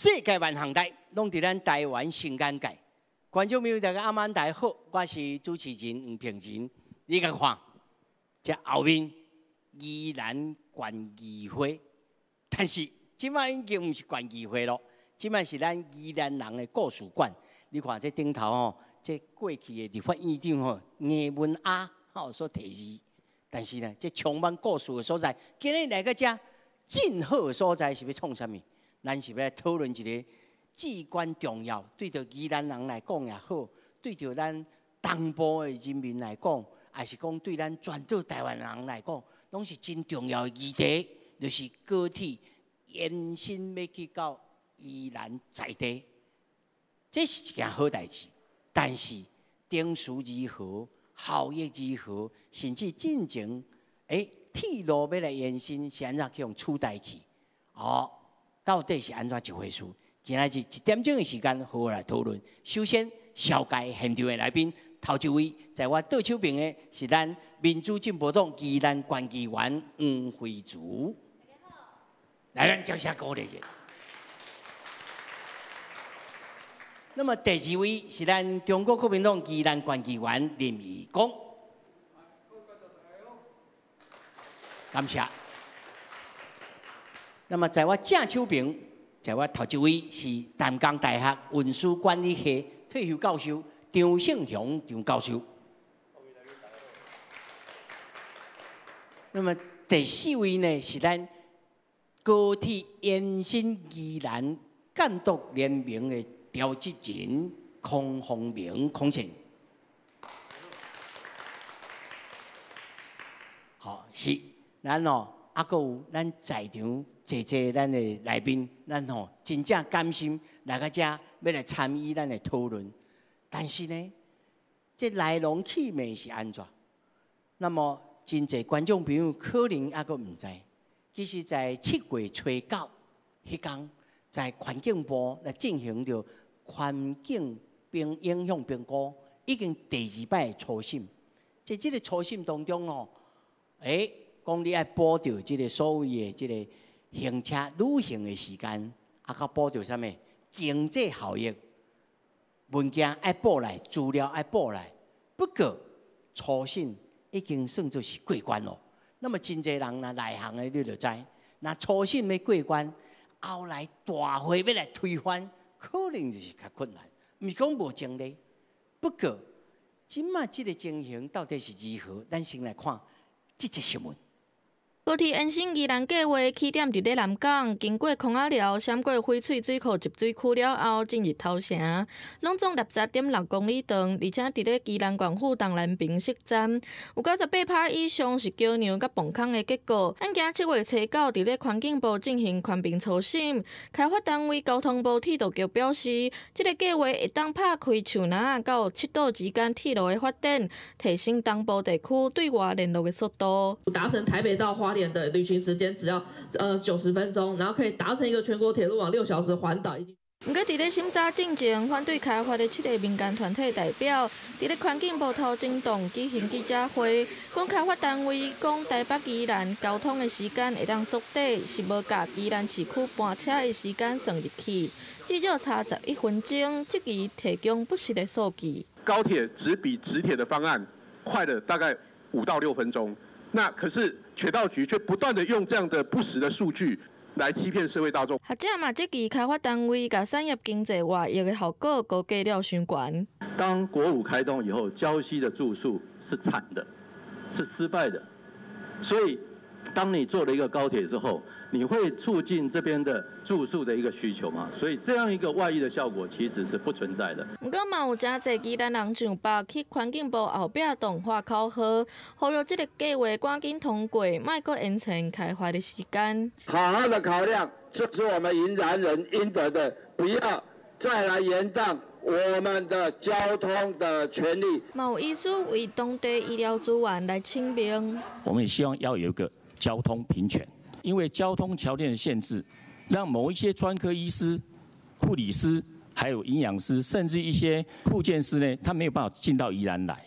世界万象台，攏佇咱台灣新眼界。觀眾朋友大家暗晚大家好，我是主持人黃平仁。你共看，這後面宜蘭縣議會，但是這擺已經毋是縣議會囉，這擺是咱宜蘭人的故事館。你看這頂頭吼，這過去的立法院長吼顏文阿吼所提議，但是呢，這充滿故事的所在，今日來到遮真好的所在是欲創啥物？咱是欲來討論一个至關重要，對著宜蘭人來講也好，對著咱東部的人民來講，抑是講對咱全島台灣人來講，攏是真重要的議題，就是高鐵延伸欲去到宜蘭在地，這是一件好代誌。但是程序如何，效益如何，甚至進前，鐵路欲來延伸是按怎去予取代去？哦，到底是按怎一回事？今仔日一點鐘的時間，好好來討論。首先，紹介現場的來賓，頭一位在我倒手邊的是咱民主進步黨宜蘭縣議員黃惠如。來，咱掌聲鼓勵一下。那麼第二位是咱中國國民黨宜蘭縣議員林義光。感謝。那麼在我正手邊，在我頭一位是淡江大學運輸管理系退休教授張勝雄張教授。那麼第四位呢是咱高鐵延伸宜蘭監督聯盟的召集人孔鳳明孔先。好，是咱哦，啊，閣有咱在場濟濟咱的來賓，咱吼真正甘心來到遮，欲來參與咱的討論。但是呢，這來龍去脈是按怎？那麼真濟觀眾朋友可能猶閣毋知，其實在7月初九彼工，在環境部來進行著環境評影響評估，已經第二擺初審。在這个初審當中哦，講你愛補著這个所謂的這个行車旅行的時間，啊，閣補著啥物經濟效益，文件愛報來，資料愛報來。不過初審已經算做是過關咯。那麼真濟人若內行的，你就知，若初審欲過關，後來大會欲來推翻，可能就是較困難。毋是講無前例，不過這擺這个情形到底是如何？咱先來看這則新聞。高鐵延伸宜蘭計畫起點佇咧南港，經過空仔寮、閃過翡翠水庫集水區了後，進入頭城，攏總60.6公里長，而且佇咧宜蘭縣府東南邊設站，有98%以上是橋梁佮磅空的結構。案件7月初九佇咧環境部進行環評初審，開發單位交通部鐵道局表示，這個計畫會當拍開樹林到七堵之間鐵路的發展，提升東部地區對外聯絡的速度。達成台北到花蓮的旅行時間只要90分鐘，然後可以達成一個全國鐵路網6小時環島。毋過，佇咧審查進前，反對開發的七个民間團體代表，佇咧環境部頭前棟舉行記者會，講開發單位講台北宜蘭交通的時間會當縮短，是無共宜蘭市區班車的時間算入去，至少差11分鐘，質疑提供不實的數據。高鐵只比直鐵的方案快了大概5到6分鐘。那可是鐵道局卻不斷的用這樣的不實的數據來欺騙社會大眾。學者嘛質疑開發單位共產業經濟外溢的效果估計了傷懸。當國五開通以後，礁溪的住宿是慘的，是失敗的。所以，當你做了一個高鐵之後，你會促進這邊的住宿的一個需求嗎？所以這樣一個外溢的效果其實是不存在的。毋過嘛有誠濟宜蘭人上北去環境部後壁棟喊口號，呼籲這个計畫趕緊通過，莫閣延長開發的時間。好好的考量，這是我們宜蘭人應得的，不要再來延宕我們的交通的權利。嘛有醫師為當地醫療資源來請命。我們也希望要有一個交通平權，因為交通條件的限制，讓某一些專科醫師、護理師、還有營養師，甚至一些復健師呢，他沒有辦法進到宜蘭來，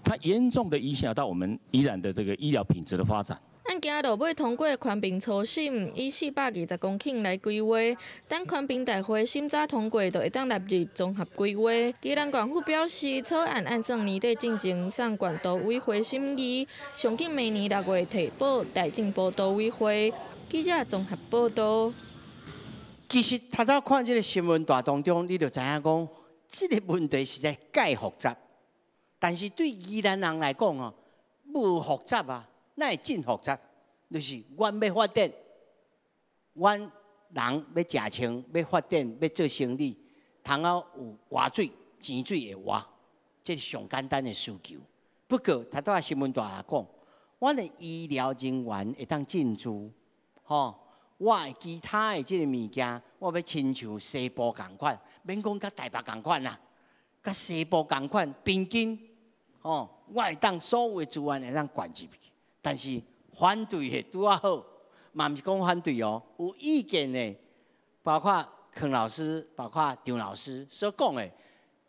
他嚴重的影響到我們宜蘭的這個醫療品質的發展。案件落尾通過環評初審，以420公頃來規劃，等環評大會審查通過，就會當納入綜合規劃。宜蘭縣府表示，草案按算年底進前送縣都委會審議，上緊明年6月提報內政部都委會。記者綜合報道。其實頭拄看這个新聞帶當中，你就知影講，這个問題實在蓋複雜。但是對宜蘭人來講哦，無複雜啊，哪會真複雜？就是阮欲發展，阮人欲食穿，欲發展，欲做生意，通好有活水、錢水會活，這是上簡單的需求。不過頭拄仔新聞帶來講，阮的醫療人員會當進駐，吼。我的其他的這个物件，我欲親像西部仝款，免講佮台北仝款啦，佮西部仝款平均，吼，我會當所有的資源會當灌入去。但是反對的拄仔好，嘛毋是講反對哦，有意見的，包括康老師，包括張老師所講的，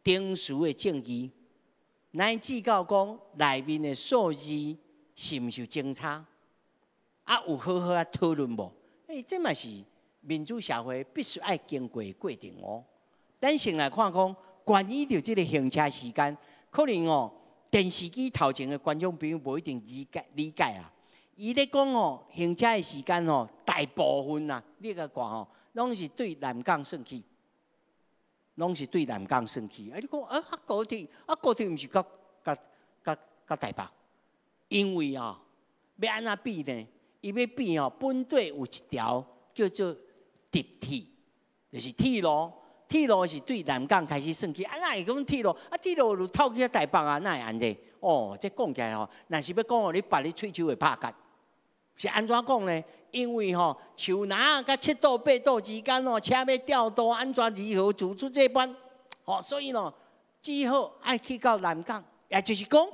程序的正義，乃至到講內面的數字是毋是有精差，啊，有好好啊討論無？欸，這嘛是民主社會必須愛經過的過程哦。咱先來看講，關於著這个行車時間，可能哦，電視機頭前的觀眾朋友無一定理解理解啊。伊咧講哦，行車的時間哦，大部分啊，你共看吼，攏是對南港算起，攏是對南港算起。啊，你講啊，高鐵啊，高鐵毋是佮佮佮佮台北，因為啊，欲按怎比呢？伊欲比哦，本地有一條叫做直鐵，就是鐵路，鐵路是對南港開始算起。啊，哪會講鐵路？啊，鐵路就透去台北啊，哪會按呢？哦，這講起來吼，若是欲講予你拔你喙鬚會拍結，是按怎講呢？因為吼，樹林佮七堵八堵之間哦，車欲調度按怎如何做出這般，吼，所以喏，只好愛去到南港，也就是講，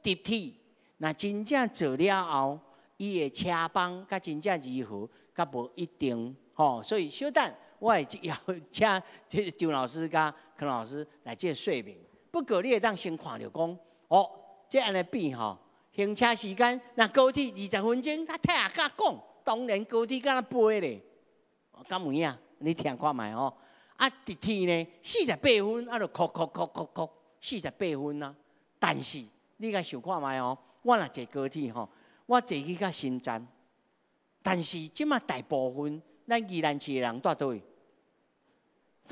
直鐵若真正做了後，伊的車班佮真正如何，較無一定吼，所以小等我會邀請這張老師佮康老師來這個說明。不過你會當先看著講，哦，這按呢比吼，行車時間若高鐵20分鐘，他聽下講，當然高鐵敢若飛咧，敢有影？你聽看覓吼？啊，直鐵呢，48分，啊，就扣扣扣扣扣，四十八分啊。但是你共想看覓哦？我若坐高鐵吼，我坐去到新站，但是這馬大部分咱宜蘭市的人蹛佗位？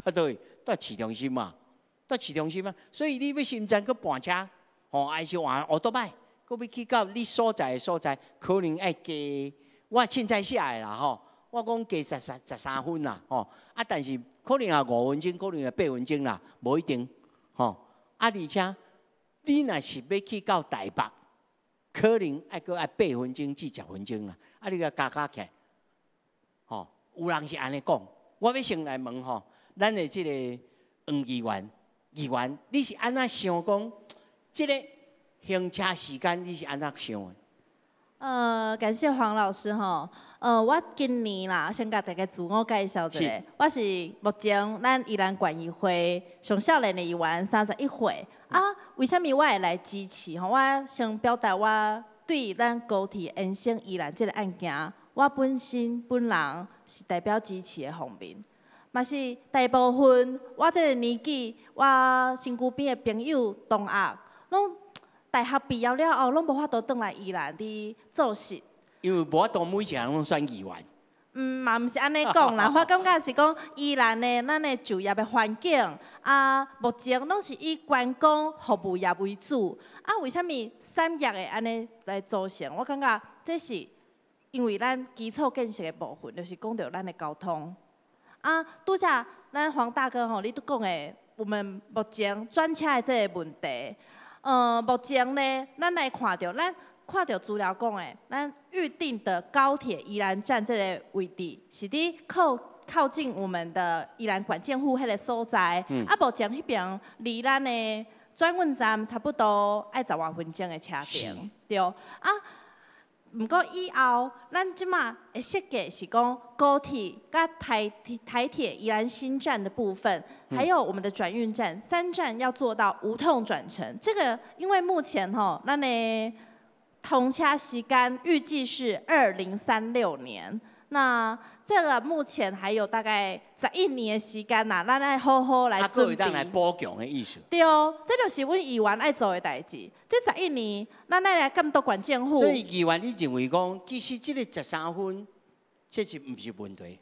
蹛佗位？蹛市中心嘛，蹛市中心嘛。所以你欲新站閣盤車，吼，還是換歐多擺，閣欲去到你所在的所在，可能愛加。我凊彩寫的啦，吼，我講加十三十三分啦，吼，啊，但是可能也5分鐘，可能也8分鐘啦，無一定，吼。啊，而且你若是欲去到台北，可能愛閣愛8分鐘至10分鐘啦，啊，你共加加起來，吼，有人是按呢講，我欲先來問吼，咱的這个黃議員，議員，你是按怎想講？這个行車時間你是按怎想的？感謝黃老師吼。我今年啦，先共大家自我介紹一下，我是目前咱宜蘭縣議會上少年的議員，31歲。啊，為啥物我會來支持？吼，我先表達我對咱高鐵延伸宜蘭這个案件，我本身本人是代表支持的方面。嘛是大部分我這个年紀，我身軀邊的朋友同學，攏大學畢業了後，攏無法度轉來宜蘭佇做事。因為無法度每一個人攏選議員。嗯，嘛毋是按呢講啦，我感覺是講宜蘭的咱的就業的環境啊，目前攏是以觀光服務業為主。啊，為啥物產業會按呢來組成？我感覺這是因為咱基礎建設的部分，就是講著咱的交通。啊，拄才咱黃大哥吼，你拄講的，我們目前轉車的這个問題，目前呢，咱來看著，咱看著資料講的，咱預定的高鐵宜蘭站這个位置是佇靠靠近我們的宜蘭縣政府彼个所在。啊，目前彼邊離咱的轉運站差不多愛十外分鐘的車程，對。啊，毋過以後，咱這馬的設計是講高鐵佮台鐵宜蘭新站的部分，還有我們的轉運站三站要做到無痛轉乘。這個因為目前吼，咱的通车时间预计是2036年。那这个目前还有大概11年的时间啦，咱爱好好来准备。啊，来补强的意思。对，这就是阮议员爱做的代志。这十一年，咱爱来监督县政府。所以议员，你认为讲，其实这个13分，这是毋是问题？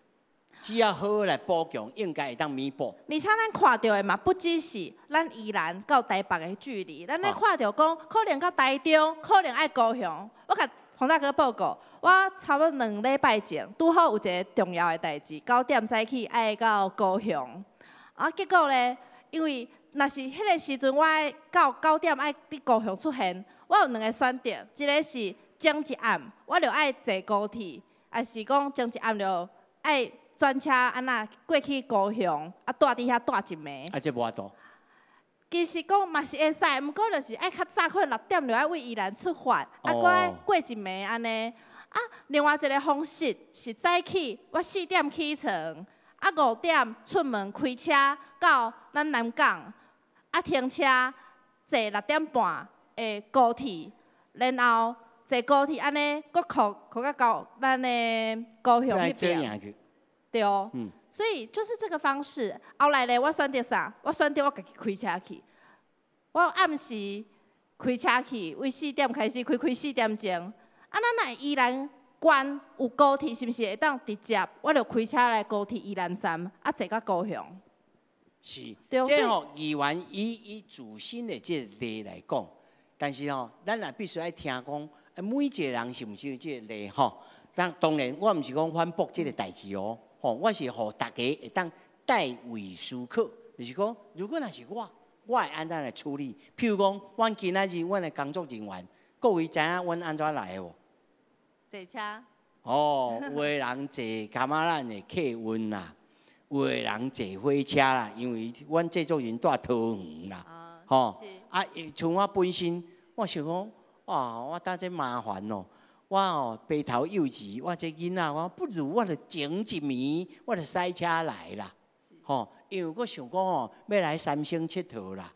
只要好好来补强，应该会当弥补。而且咱看著的嘛，不只是咱宜兰到台北的距离，咱咧看著讲，可能到台中，可能爱高雄。我共洪大哥报告，我差不多2礼拜前，拄好有一个重要的代志，9点早起爱到高雄。啊，结果咧，因为若是彼个时阵，我爱到九点爱伫高雄出现，我有两个选择，一个是前一暗我就爱坐高铁，抑是讲前一暗就爱转车按怎过去高雄，啊，蹛伫遐蹛一暝。啊，这无法度。其实讲嘛是会使，毋过就是爱较早，可能6点就爱为宜兰出发，啊，阁爱过一暝按呢。啊，另外一个方式是早起，我4点起床，啊5点出门开车到咱南港，啊停车坐6点半的高铁，然后坐高铁按呢，阁扣扣到咱的高雄彼边。对哦，所以就是这个方式。后来咧，我选择啥？我选择我家己开车去。我暗时开车去，为四点开始开，开4点钟。啊，咱若宜兰县有高铁，是毋是会当直接？我就开车来高铁宜兰站，啊，坐到高雄。是，这吼议员以自身的这个例来讲，但是吼，咱也必须爱听讲，每一个人是毋是有这个例吼？但当然，我毋是讲反驳这个代志哦。吼，我是予大家会当代位思考，就是讲，如果若是我，我会按怎来处理？譬如讲，阮今仔日阮的工作人员，各位知影阮按怎来的无？坐车。哦，有的人坐柑仔咱的客运啦，有的人坐火车啦，因为阮制作人蹛桃园啦，吼，啊，像我本身，我想讲，哇，我搭这麻烦哦。我哦白头幼稚，我这囡仔，我不如我就前一暝，我就驶车来啦，吼，因为我想讲哦，欲来三星𨑨迌啦。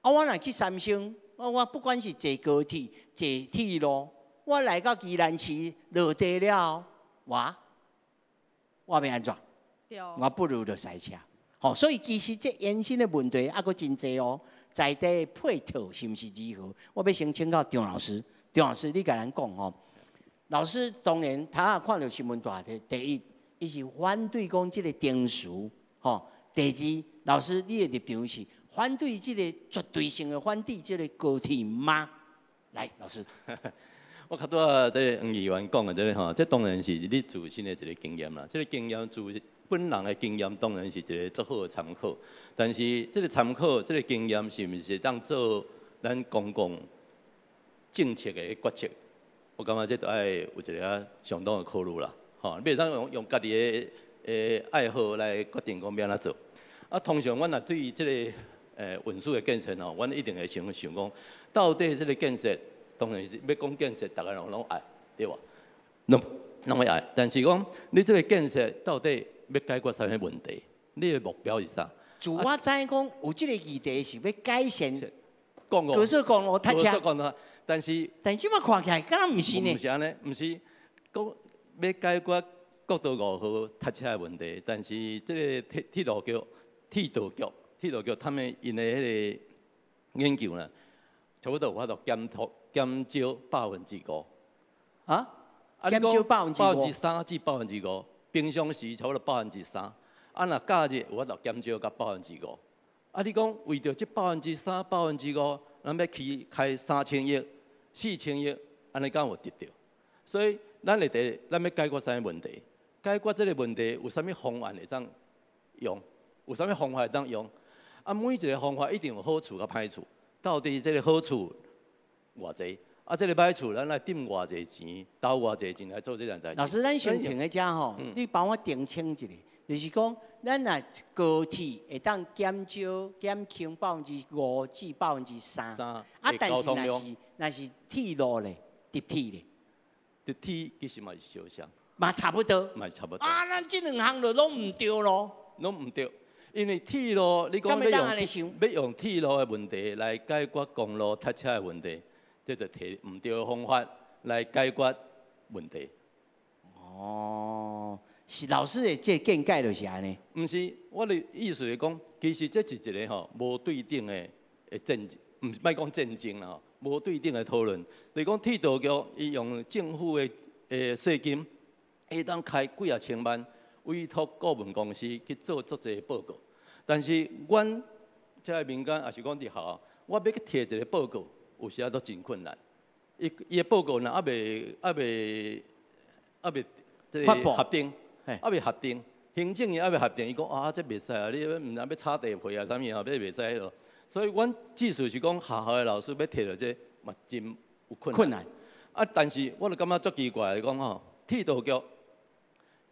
啊，我若去三星，我不管是坐高铁、坐铁路，我来到宜兰市落地了后，我欲按怎？我不如就驶车。吼，所以其实这延伸的问题犹阁真济哦，在地配套是毋是如何？我欲先请教张老师，张老师你共咱讲吼。老师当然，他看著新闻大题，第一，伊是反对讲这个定时，吼。第二，老师你的立场是反对这个绝对性的反对这个高铁吗？来，老师。我较拄仔这个黄议员讲的这个吼，这当然是你自身的一个经验啦。这个经验自本人的经验当然是一个足好的参考，但是这个参考、这个经验是毋是当做咱公共政策的决策？我感觉这都爱有一个相当的考虑啦，吼，你袂当用家己的爱好来决定讲欲按怎做。啊，通常阮若对这个运输的建设吼，阮一定会想想讲，到底这个建设，当然是欲讲建设，逐个人拢爱，对无？拢会爱，但是讲你这个建设到底欲解决啥物问题？你的目标是啥？自我知影讲有这个议题是欲改善公路高速公路塞车，高速公路，但是但这马看起来敢若毋是呢？毋是按呢，毋是讲欲解决国道5号塞车的问题，但是这个铁路局、铁道局、铁道局他们𪜶的彼个研究呢，差不多有法度减少5%。啊？减少百分之五？3%至5%，平常时差不多百分之三，啊，若假日有法度减少到百分之五。啊，你讲为著这百分之三、百分之五，咱欲去开3000亿、4000亿，按呢敢有值著？所以咱会伫，咱欲解决啥物问题？解决这个问题有啥物方案会当用？有啥物方法会当用？啊，每一个方法一定有好处佮歹处。到底这个好处偌济？啊，这个歹处，咱来掷偌济钱，投偌济钱来做这件代志。老师，咱先停佇遮吼，你帮我澄清一下，就是讲，咱若高铁会当减少、减轻5%至3%，啊，但是若是铁路咧，直铁咧，直铁其实嘛是相像，嘛差不多，嘛是差不多。啊，咱这两项就拢毋对咯，拢毋对，因为铁路，你讲欲用欲用铁路的问题来解决公路塞车的问题。這就提毋對的方法來解決問題。哦，是老師的這個見解就是按呢。毋是，我的意思是講，其實這是一個吼無對等的戰爭，毋是莫講戰爭啦吼，無對等的討論。就是講鐵道局伊用政府的稅金，會當開幾仔千萬，委託顧問公司去做足濟報告。但是阮這个民間，抑是講佇學校，我欲去提一个報告，有時仔都真困難。伊伊的報告若猶未這个核定，猶未核定，行政院猶未核定，伊講啊，這袂使啊，你毋知欲炒地皮啊，啥物吼，欲袂使彼落。所以，阮意思是講，學校的老師欲提著這嘛真有困難。困難。啊，但是我就感覺足奇怪的，講吼，鐵道局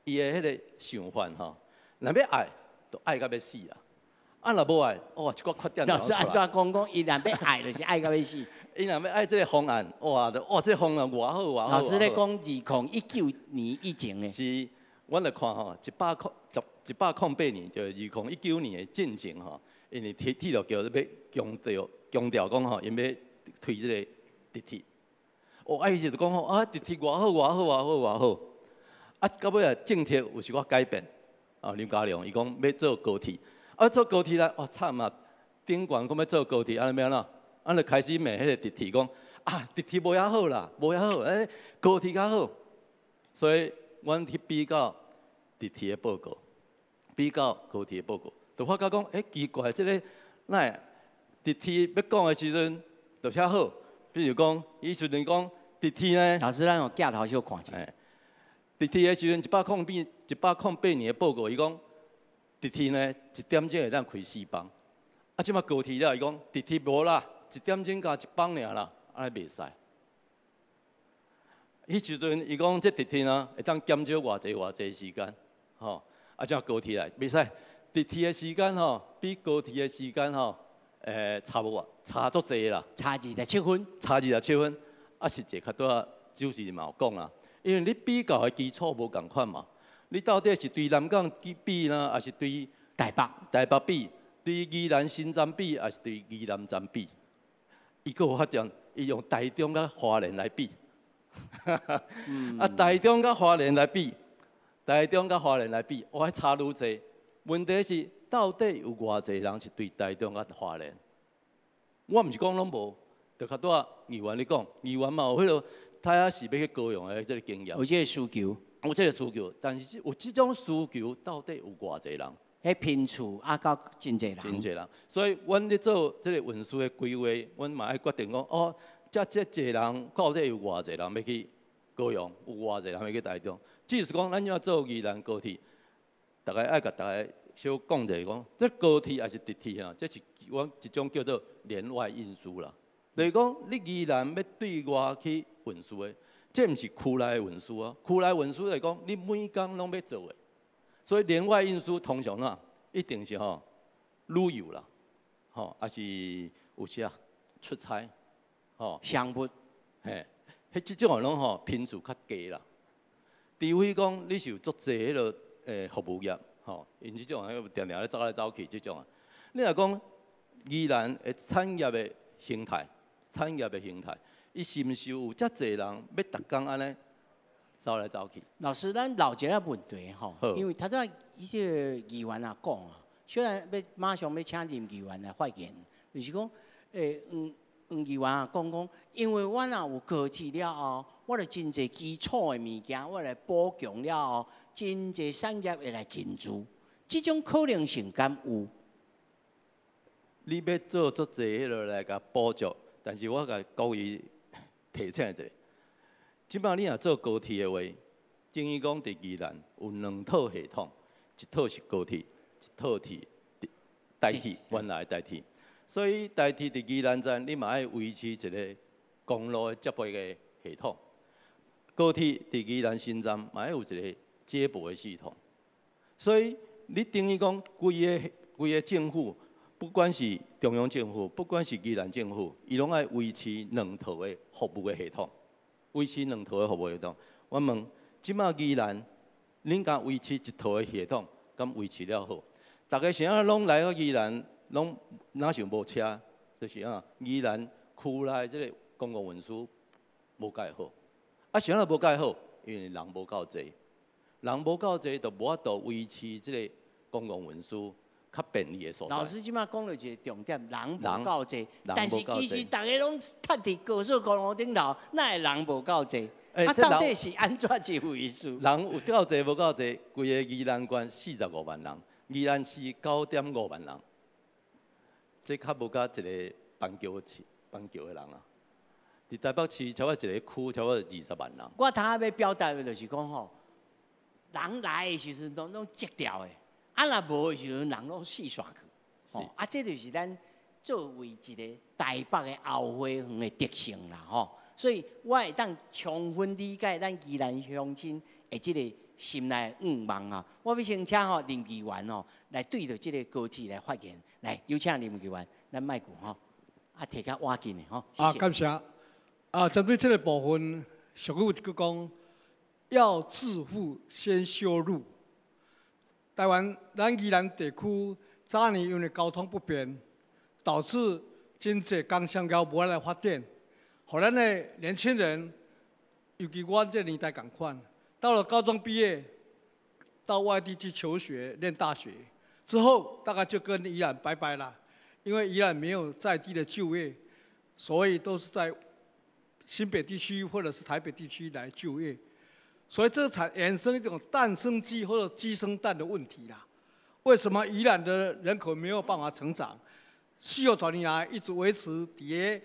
伊的彼个想法吼，若欲愛，就愛甲欲死啊！啊，若無愛，哇，一寡缺點老師按怎講講？伊若欲愛，就是愛甲欲死。伊若欲愛這个方案，哇，就哇，這个方案偌好偌好。老師咧講2019年以前的。是，阮來看吼，108年，就是2019年的進前吼，因為鐵道局欲強調講吼，𪜶欲推這個直鐵。哦，啊，伊就講吼，啊，直鐵偌好偌好偌好偌好。啊，到尾啊，政策有一寡改變。啊，林佳龍伊講欲做高鐵，啊，做高鐵咧，哇，慘啊！頂懸講欲做高鐵，按呢欲按怎？按就開始罵彼个直鐵，講啊，直鐵無遐好啦，無遐好，欸，高鐵較好。所以，阮去比較直鐵的報告，比較高鐵的報告，就發覺講，欸，奇怪，這个哪會直鐵欲講的時陣就遐好，比如講，伊時陣講直鐵呢，老師，咱用鏡頭小看一下。直鐵的時陣，108年的報告，伊講直鐵呢一點鐘會當開四班，啊，這擺高鐵了，伊講直鐵無啦，一點鐘加一班爾啦，按呢袂使。彼時陣伊講這直鐵呢會當減少偌濟偌濟時間，吼，啊，這高鐵來袂使，直鐵的時間吼比高鐵的時間吼，差無偌，差足濟啦，差27分，差27分，啊，實際較拄仔主持人嘛有講啦。因為你比較的基礎無仝款嘛，你到底是對南港去比呢，抑是對台北台北比，對宜蘭新站比，抑是對宜南站比？伊閣有發現，伊用台中佮花蓮來比，啊，台中佮花蓮來比，台中佮花蓮來比，哇，差愈濟。問題是到底有偌濟人是對台中佮花蓮？我毋是講攏無，就較拄仔議員咧講，議員嘛有彼个。他也是欲去高雄的這个經驗，有這个需求，有這个需求，但是有這種需求，到底有偌濟人？彼頻次啊，到真濟人。真濟人，所以阮咧做這个運輸的規劃，阮嘛愛決定講，哦，這這濟人到底有偌濟人欲去高雄，有偌濟人欲去台中。只是講，咱欲做宜蘭高鐵，逐家愛共逐家小講一下講，這高鐵抑是直鐵啊，這是阮一種叫做聯外運輸啦。就是講，你宜蘭欲對外去運輸的，這毋是區內的運輸啊。區內運輸來講，你每工攏欲做的，所以聯外運輸通常啊，一定是吼旅遊啦，吼，抑是有時啊出差，吼商務，嘿，彼這種攏吼頻次較低啦。除非講你是有足濟彼个服務業，吼，𪜶這種啊定定咧走來走去這種啊。你若講宜蘭的產業的形態，產業的形態，伊是毋是有遮濟人欲逐工按呢走來走去？老師，咱留一个問題吼，因為頭拄仔彼個議員也講啊，雖然欲馬上欲請林議員來發言，就是講，黃黃議員也講講，因為阮若有高鐵了後，我著真濟基礎的物件，我來補強了後，真濟產業會來進駐，這種可能性敢有？你欲做足濟彼个來共補足，但是我共各位提醒一下，這擺你若做高鐵的話，等於講佇宜蘭有兩套系統，一套是高鐵，一套是台鐵，原來的台鐵。所以台鐵佇宜蘭站，你嘛愛維持一个公路的接駁的系統。高鐵佇宜蘭新站嘛愛有一个接駁的系統。所以你等於講規个規个政府，不管是中央政府，不管是宜蘭政府，伊攏愛維持兩套的服務的系統，維持兩套的服務系統。我問，這擺宜蘭，恁敢維持一套的系統，敢維持了好？逐家啥攏來到宜蘭，攏若像無車，就是啊，宜蘭區內這个公共运输无蓋好。啊，啥物無蓋好？因為人無夠濟，人無夠濟，就無法度維持這个公共運輸較便利的所在。老師這擺講著一个重點，人無夠濟，人但是其實逐家攏塞佇高速公路頂頭，哪會人無夠濟？啊，到底是按怎一回事？人有夠濟無夠濟？規个宜蘭縣45萬人，宜蘭市9.5萬人，這較無甲一个板橋市板橋的人啊。佇台北市差不多一个區差不多20萬人。我頭仔欲表達的就是講吼，人來的時陣攏擠掉的，啊若無的時陣人攏四散去。吼，啊，這就是咱作為一个台北的後花園的特性啦，吼。所以我會當充分理解咱宜蘭鄉親的這个心內願望啊。我欲先請吼林議員吼來對著這个高鐵來發言，來有請林議員，咱麥克吼，啊提較倚近的吼。啊，感謝。啊，針對這个部分，俗語有一句講，要致富先修路。台灣咱宜蘭地區早年因為交通不便，導致真濟工商業無法來發展，予咱的年輕人，尤其阮這年代仝款，到了高中畢業，到外地去求學、念大學之後，大概就跟宜蘭拜拜了，因為宜蘭沒有在地的就業，所以都是在新北地區或者是台北地區來就業，所以這才衍生一種蛋生雞或者雞生蛋的問題啦。為什麼宜蘭的人口沒有辦法成長？40多年來一直維持佇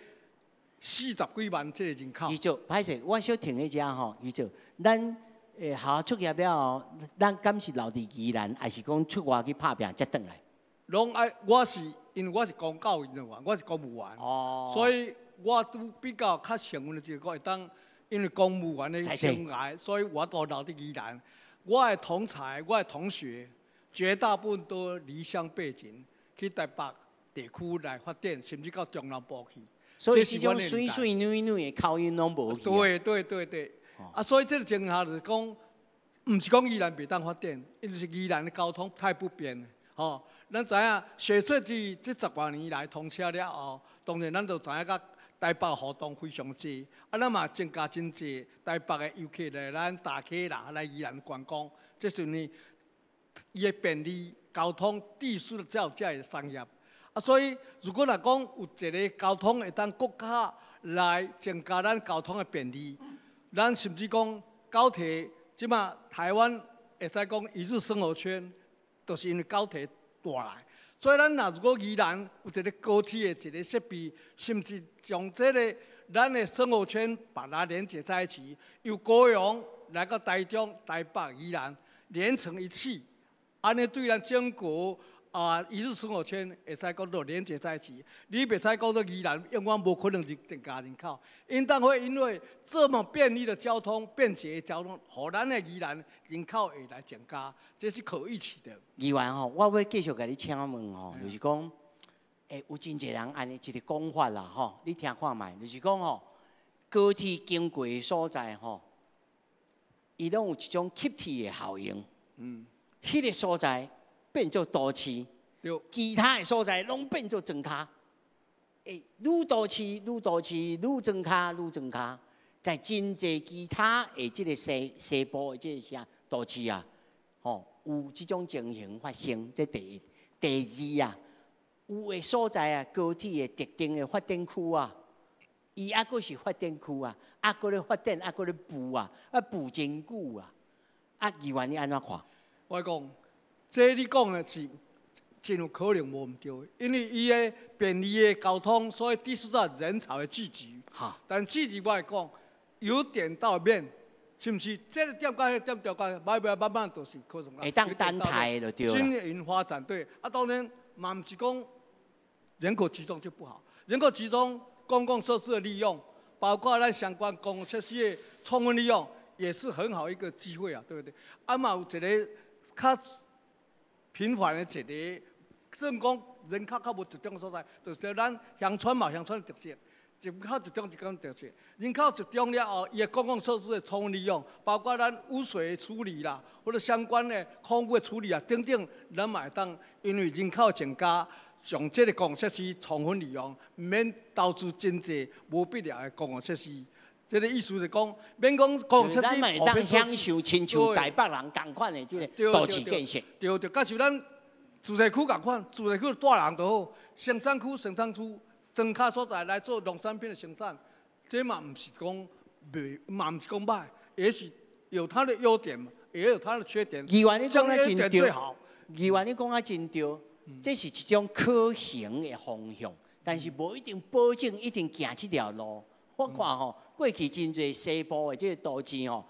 40幾萬這個人口。伊就歹勢，我小停佇遮吼，伊就咱學校畢業了後，咱敢是留佇宜蘭，還是講出外去拍拚才轉來？攏愛，我是因為我是公教人員，我是公務員，所以我都比較較幸運的一個，會當因為公務員的生涯，所以我都留佇宜蘭。我的同儕、我的同學，絕大部分都離鄉背井去台北地區來發展，甚至到中南部去。所以這種媠媠女女的口音攏無去。對對對對，啊，所以這個情形就是講，毋是講宜蘭袂當發展，因為是宜蘭的交通太不便，吼。咱知影雪隧這10外年來通車了後，當然咱就知影甲台北互動非常濟，啊，咱嘛增加真濟台北的遊客來咱大溪啦，來宜蘭觀光，這是呢伊的便利交通地勢才有這个產業。啊，所以如果若講有一个交通會當閣較來增加咱交通的便利，咱甚至講高鐵，這馬台灣會使講一日生活圈，就是因為高鐵帶來。所以咱若如果宜蘭有一个高鐵的一个設備，甚至將這个咱的生活圈把它連接在一起，由高雄來到台中、台北、宜蘭連成一氣，按呢對咱整個一日生活圈會使講都連接在一起。你袂使講做宜蘭永遠無可能增加人口，應當會因為這麼便利的交通、便捷的交通，予咱的宜蘭人口會來增加，這是可預期的。議員吼，我欲繼續共你請問吼，就是講，有真濟人按呢一个講法啦吼，你聽看覓，就是講吼，高鐵經過的所在吼，伊攏有一種吸鐵的效應。彼个所在變做都市，其他的所在攏變做莊跤。愈都市愈都市，愈莊跤愈莊跤，在真濟其他的這个西部的這个啥都市啊，吼，有這種情形發生。這第一，第二啊，有的所在啊，高鐵的特定的發展區啊，伊猶閣是發展區啊，猶閣咧發展，猶閣咧布啊，啊布真久啊。啊，議員你按怎看？我講，這你講的是真有可能無毋對，因為伊的便利的交通，所以第四在人潮的聚集。但聚集我會講，由點到面，是毋是？這个點佮彼个點調過，慢慢慢慢就是可能。會當單台就對。均勻發展對，啊，當然嘛毋是講人口集中就不好，人口集中，公共設施的利用，包括咱相關公共設施的充分利用，也是很好一個機會啊，對不對？啊嘛有一个較頻繁的一个，算講人口較無集中的所在，就是咱鄉村嘛，鄉村的特色，人口集中一種特色。人口集中了後，伊的公共設施的充分利用，包括咱污水處理啦，或者相關的空污的處理啊等等，咱嘛會當因為人口增加，将这个公共设施充分利用，毋免投资真济无必要的公共设施。这个意思是讲，免讲公共设施。咱嘛会当享受亲像台北人仝款的这个都市建设。对对，佮像咱住宅区仝款，住宅区住人就好，生产区生产区庄跤所在来做农产品的生产，这嘛毋是讲袂，嘛毋是讲歹，也是有它的优点，也有它的缺点。议员你讲得真对，议员你讲得真对，这是一种可行的方向，但是无一定保证一定行这条路。我看吼，过去真济西部的这个都市吼，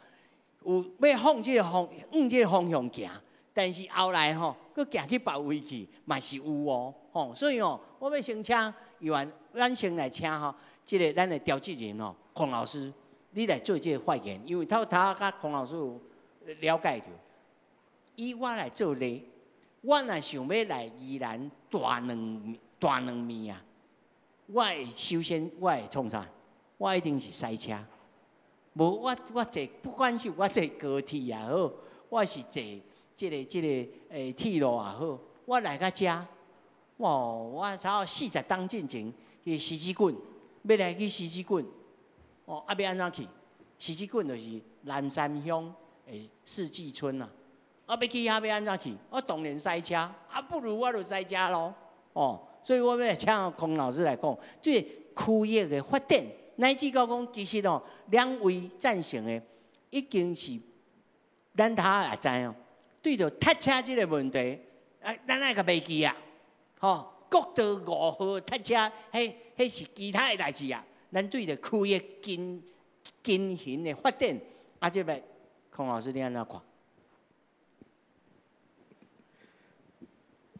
有欲往这个方往这个方向行，但是后来吼，阁行去别位去，嘛是有哦，吼，所以哦，我欲先请议员，咱先来请吼，这个咱的调解人吼，孔老师，你来做这个发言，因为头头佮孔老师有了解著。以我来做例，我若想欲来宜兰蹛两暝啊，我会首先我会创啥？我一定是驶车，无我坐，不管是我坐高铁也好，我是坐这个铁路也好，我来到遮，哇，我差不多40冬进前去狮子滚，欲来去狮子滚，哦，啊欲按怎去？狮子滚就是南山乡的四季村啊，啊欲去遐欲按怎去？我当然驶车，啊不如我就驶车咯，哦，所以我欲请孔老师来讲，这个区域的发展。乃至到讲，其实哦，两位赞成的，已经是咱头也知哦。对著塞车这个问题，啊，咱爱共袂记啊，吼，国道5号塞车，彼是其他的代志啊。咱对著区域均均衡的发展，啊，这个孔老师你按怎看？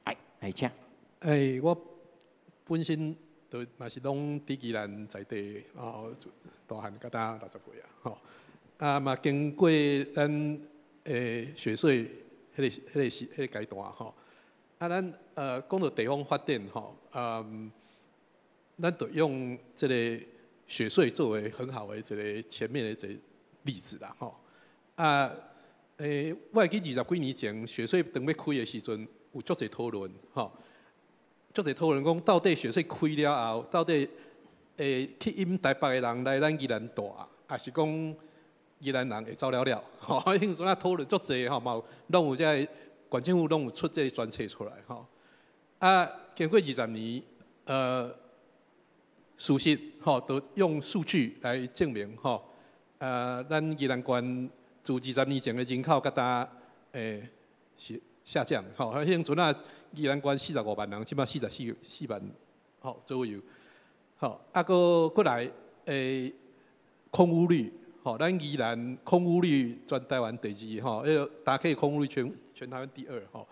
来，来请。欸，我本身。都嘛是拢伫宜兰在地，哦，大汉到今60岁啊，吼，啊嘛经过咱雪隧彼个阶段吼，啊咱讲到地方发展吼，咱就用这个雪隧作为很好的一个前面的一个例子啦，吼，啊，我会记20几年前雪隧当欲开的时阵，有足济讨论，吼。足济讨论讲，到底雪隧开了后，到底会吸引台北的人来咱宜兰蹛，抑是讲宜兰人会走了了？吼，彼阵啊讨论足济吼，嘛有拢有这个县政府拢有出这个专册出来吼。啊，经过20年，事实吼，都用数据来证明吼，咱宜兰县自20年前的人口佮今是下降，吼，彼阵啊，宜兰县45万人，这摆44万，吼左右，吼，啊，阁来，空屋率，吼，咱宜兰空屋率全台湾第二，吼，彼个大溪空屋率全台湾第二，吼，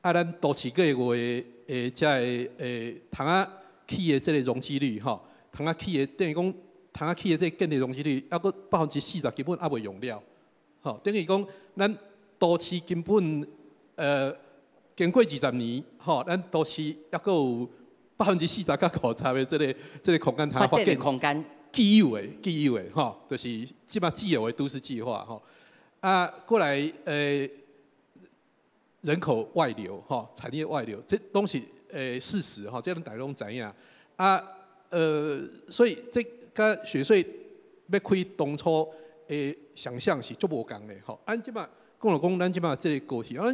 啊，咱都市计划的遮个窗仔起的这个容积率，吼，窗仔起的等于讲窗仔起的这个建设容积率，犹阁40%根本犹未用了，吼，等于讲咱都市根本。经过20年，吼，咱都市犹阁有40%到50%的这个空间通发展空间，既有的，吼，就是这摆既有的都市计划，吼，啊，过来，人口外流，吼，产业外流，这拢是事实，吼，这咱大家拢知影。啊，所以这佮雪隧欲开当初的想象是足无仝的，吼。按这摆讲就讲，咱这摆这个高铁，啊，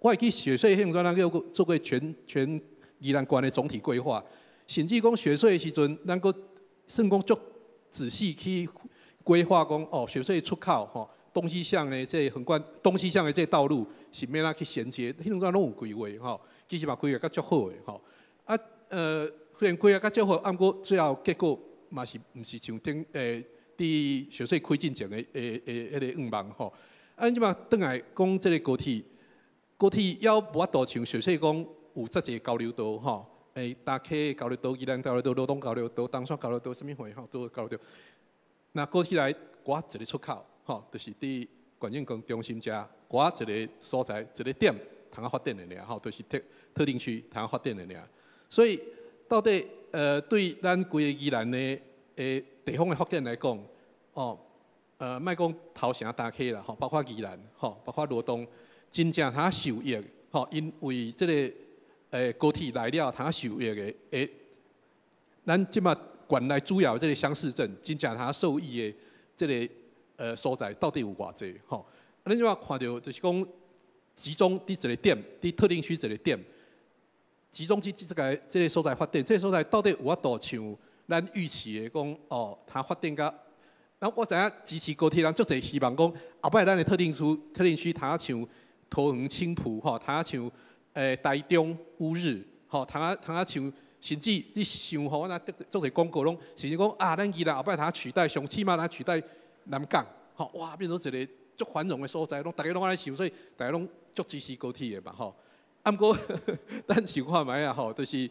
我会记雪隧彼阵咱叫做过全宜兰县的总体规划，甚至讲雪隧的时阵，咱阁算讲足仔细去规划讲，哦，雪隧出口吼，东西向的这个横贯东西向的这个道路是欲按怎去衔接，彼阵拢有规划吼，其实嘛规划甲足好的吼。啊，虽然规划甲足好，啊，毋过最后结果嘛是毋是像顶伫雪隧开进前的彼个愿望吼。啊，这摆转来讲这个高铁。高铁犹无法度像雪隧讲有遮济交流道吼，大溪交流道、宜兰交流道、罗东交流道、东山交流道，啥物货吼都交流道。若高铁来挂一个出口吼，就是伫县政府中心遮挂一个所在，一个点通发展的尔吼，就是特定区通发展的尔。所以到底对咱规个宜兰的地方的发展来讲，哦，莫讲头城大溪啦吼，包括宜兰吼，包括罗东。真正通受益，吼，因为这个高铁来了，通受益的，会咱这马县内主要这个乡市镇，真正通受益的这个所在到底有偌济吼？啊，咱这马看著就是讲集中伫一个点，伫特定区一个点，集中伫这个所在发展，这个所在到底有法度像咱预期的讲哦，它发展甲？那我知影支持高铁人足济希望讲，后摆咱的特定区通像桃园青埔吼，通像台中乌日吼，通像，甚至你想吼，我若足济广告拢，甚至讲啊，咱宜兰后摆通取代，上起码通取代南港，吼，哇，变做一个足繁荣的所在，拢逐家拢按呢想，所以逐家拢足支持高铁的嘛，吼。啊，毋过咱想看觅啊，吼，就是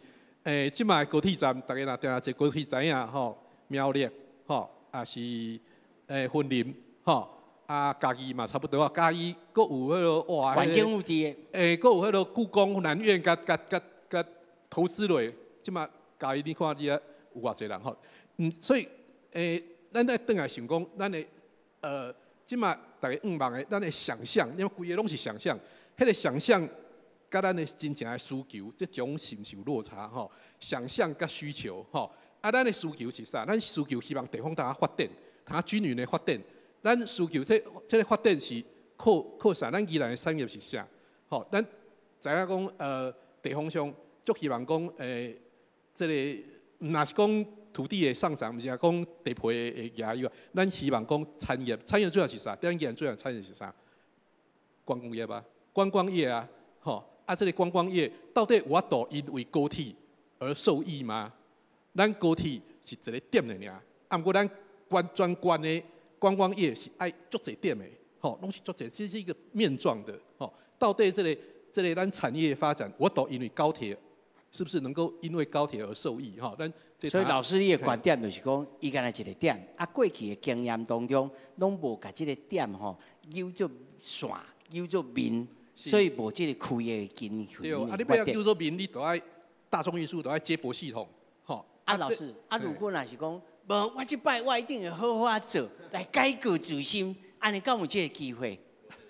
这马高铁站，逐家若定定坐高铁知影吼，苗栗吼，也是云林吼，啊嘉义嘛差不多啊，嘉义阁有彼个哇，县政府伫阁有彼个故宫南院，佮佮佮佮投资落，这马嘉义你看你遐有偌济人吼，所以咱爱转来想讲，咱的这马逐家向望的，咱的想象，因为规个拢是想象，彼个想象佮咱的真正的需求，这种是毋是有落差吼？想象佮需求吼，啊，咱的需求是啥？咱需求希望地方通发展，通均匀的发展。咱需求这个发展是靠啥？咱宜兰的产业是啥？吼，咱知影讲地方上足希望讲这个若是讲土地的上涨，毋是讲地皮会额以外，咱希望讲产业，产业主要是啥？咱宜兰主要产业是啥？观光业啊，观光业啊，吼。啊，这个观光业到底有法度因为高铁而受益吗？咱高铁是一个点的尔，啊，毋过咱关专关的观光业是爱足济点的，吼，拢是足济，这是一个面状的，吼。到底这个咱产业发展，有法度因为高铁是不是能够因为高铁而受益？吼，咱所以老师你的观点就是讲，伊干焦一个点，啊，过去的经验当中，拢无共这个点吼，扭做线，扭做面。所以无这个区域的均衡。对，啊，你欲叫做面，你都爱大众运输，都爱接驳系统，吼。啊，老师，啊，如果若是讲，无，我这摆我一定会好好做，来改过自新，按呢敢有这个机会？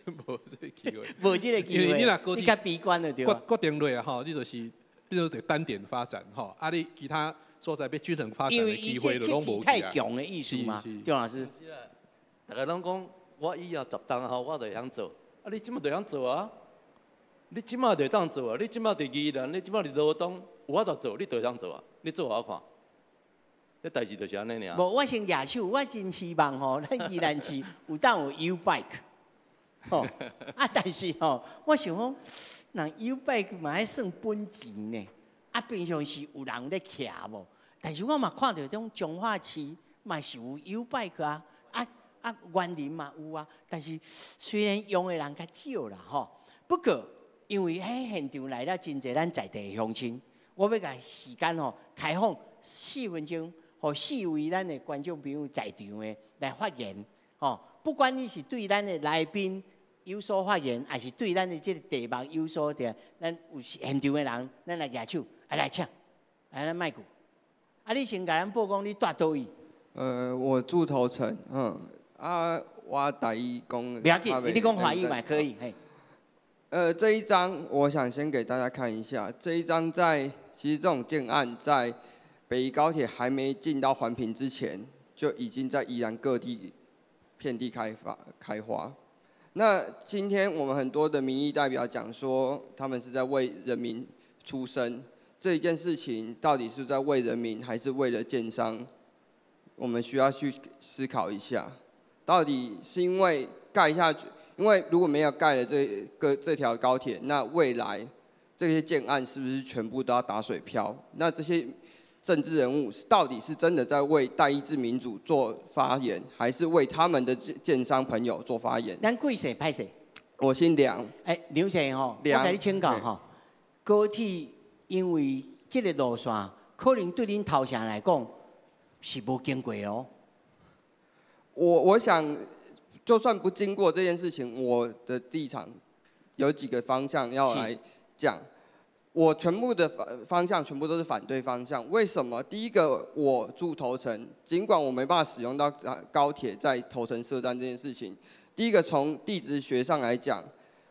无这个机会。无这个机会。因为你若高铁，你较悲观了对。决定落啊，吼，你就是变做单点发展，吼，啊，你其他所在欲均衡发展的机会就拢无。太强的意思嘛，张老师。逐家拢讲，我以后10冬后我就会晓做。啊！你这马就晓做啊！你这马就会当做啊！你这马伫宜兰，你这马伫罗东，有法度做，你就会当做啊！你做予我看，这代志就是按呢尔。无，我先举手，我真希望吼，咱宜兰市有当有 YouBike，吼啊！但是吼，我想讲，人 YouBike 嘛爱算本钱呢。啊，平常时有人咧骑无？但是我嘛看著种彰化市嘛是有 YouBike 啊，啊。啊，员林嘛有啊，但是虽然用的人较少啦吼，不过因为彼现场来了真济咱在地的乡亲，我欲共时间吼开放4分钟，予四位咱的观众朋友在场的来发言吼。不管你是对咱的来宾有所发言，还是对咱的这个题目有所的，咱有现场的人，咱来举手，啊来请，来咱麦克。啊，你先共咱报讲你蹛佗位？我住头城，啊，我台语讲，不要紧，你讲华语嘛可以，嘿。这一张我想先给大家看一下，这一张在其实这种建案在北宜高铁还没进到环评之前，就已经在宜兰各地遍地开发开花。那今天我们很多的民意代表讲说，他们是在为人民出声，这一件事情到底是在为人民还是为了建商？我们需要去思考一下。到底是因为盖下去，因为如果没有盖了这条高铁，那未来这些建案是不是全部都要打水漂？那这些政治人物到底是真的在为代议制民主做发言，还是为他们的建商朋友做发言？咱贵姓歹势？我姓梁。哎，梁姓吼，我共你请教吼，高铁因为这个路线，可能对恁头城来讲是无经过哦。我想，就算不经过这件事情，我的立场有几个方向要来讲。我全部的方向全部都是反对方向。为什么？第一个，我住头城，尽管我没办法使用到高铁在头城设站这件事情。第一个，从地质学上来讲，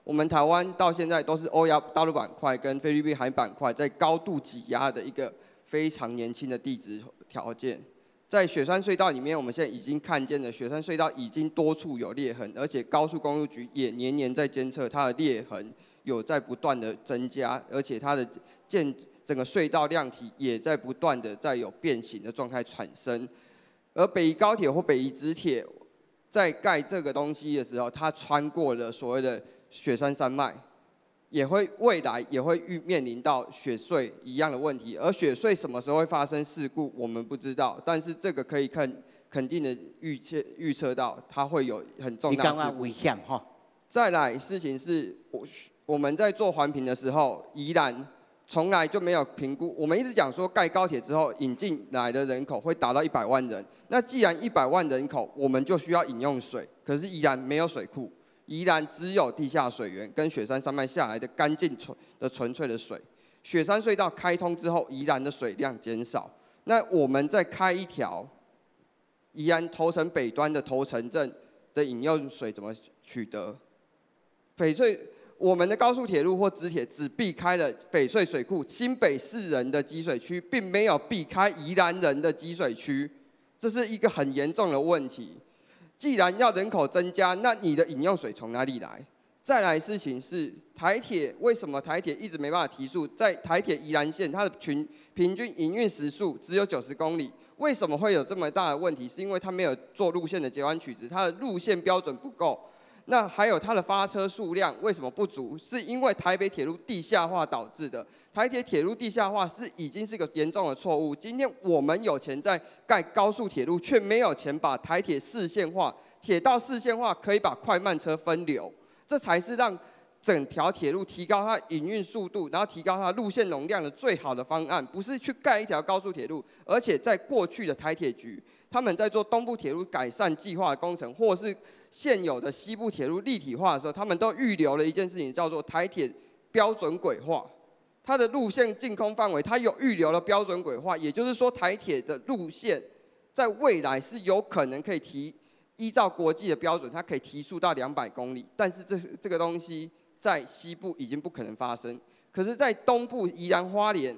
我們台灣到現在都是歐亞大陸板塊跟菲律賓海板塊在高度擠壓的一個非常年輕的地質條件。在雪山隧道裡面，我們現在已經看見了雪山隧道已經多處有裂痕，而且高速公路局也年年在監測它的裂痕有在不斷的增加，而且它的建整個隧道量體也在不斷的在有變形的狀態產生。而北宜高鐵或北宜直鐵在蓋這個東西的時候，它穿過了所謂的雪山山脈，也會未來也會遇面臨到雪隧一樣的問題。而雪隧什麼時候會發生事故，我們不知道。但是這個可以肯定的預測到，它會有很重大事故。危險哈。再來事情是，我們在做環評的時候，宜蘭從來就沒有評估。我們一直講說，蓋高鐵之後引進來的人口會達到100萬人。那既然100萬人口，我們就需要飲用水，可是宜蘭沒有水庫。宜蘭只有地下水源跟雪山山脈下來的乾淨純粹的水。雪山隧道開通之後，宜蘭的水量減少。那我們再開一條宜蘭頭城北端的頭城鎮的飲用水怎麼取得？翡翠，我們的高速鐵路或直鐵只避開了翡翠水庫新北市人的集水區，並沒有避開宜蘭人的集水區，這是一個很嚴重的問題。既然要人口增加，那你的飲用水從哪裡來？再來事情是台鐵，為什麼台鐵一直沒辦法提速？在台鐵宜蘭線，它的平均營運時速只有90公里，為什麼會有這麼大的問題？是因為它沒有做路線的截彎取直，它的路線標準不夠。那還有它的發車數量為什麼不足？是因為台北鐵路地下化導致的。台鐵鐵路地下化是已經是個嚴重的錯誤。今天我們有錢在蓋高速鐵路，卻沒有錢把台鐵四線化。鐵道四線化可以把快慢車分流，這才是讓整條鐵路提高它營運速度，然後提高它路線容量的最好的方案。不是去蓋一條高速鐵路，而且在過去的台鐵局，他們在做東部鐵路改善計劃的工程，或是現有的西部鐵路立體化的時候，他們都預留了一件事情，叫做台鐵標準軌化。它的路線淨空範圍，它有預留了標準軌化，也就是說，台鐵的路線在未來是有可能可以依照國際的標準，它可以提速到200公里。但是這個東西在西部已經不可能發生。可是，在東部宜蘭花蓮，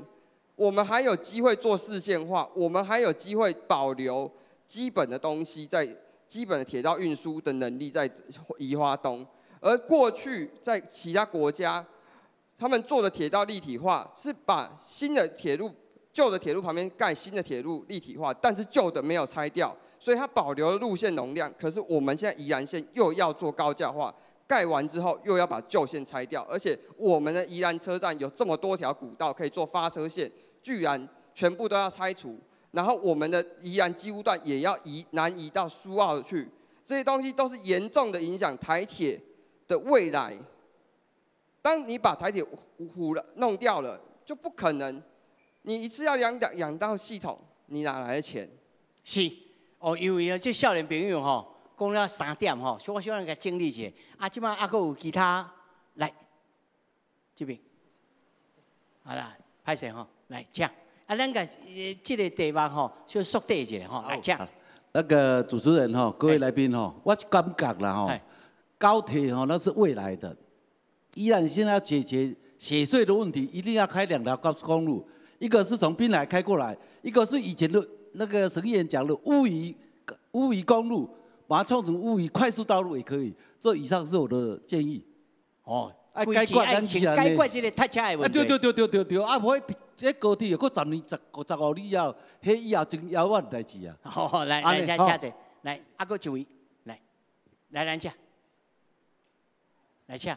我們還有機會做四線化，我們還有機會保留基本的東西在基本的鐵道運輸的能力在宜花東。而過去在其他國家，他們做的鐵道立體化是把新的鐵路、舊的鐵路旁邊蓋新的鐵路立體化，但是舊的沒有拆掉，所以它保留了路線容量。可是我們現在宜蘭線又要做高架化，蓋完之後又要把舊線拆掉，而且我們的宜蘭車站有這麼多條古道可以做發車線，居然全部都要拆除。然後我們的宜蘭機務段也要移南移到蘇澳去，這些東西都是嚴重的影響台鐵的未來。當你把台鐵糊了弄掉了，就不可能。你一次要兩道系統，你哪來的錢？是哦，因為啊，這少年朋友吼講了三點吼，所以我想共整理一下。啊，這擺猶閣有其他來這邊，好啦，歹勢吼，來請。啊，咱共這個題目吼，小縮短一下吼，來請。那個主持人吼，各位來賓吼，我是感覺啦吼，高鐵吼那是未來的。宜蘭現在要解決雪隧的問題，一定要開兩條高速公路，一個是從濱海開過來，一個是以前的那個沈議員講的烏魚公路，把它創成烏魚快速道路也可以。這以上是我的建議。哦，啊，解決咱解決這個塞車的問題。啊，對對對對對對，啊，無這高鐵又閣10年、15年以後，彼以後真遙遠的代誌啊。好，來來，請請坐，來，啊，閣一位，來，來咱這，來請。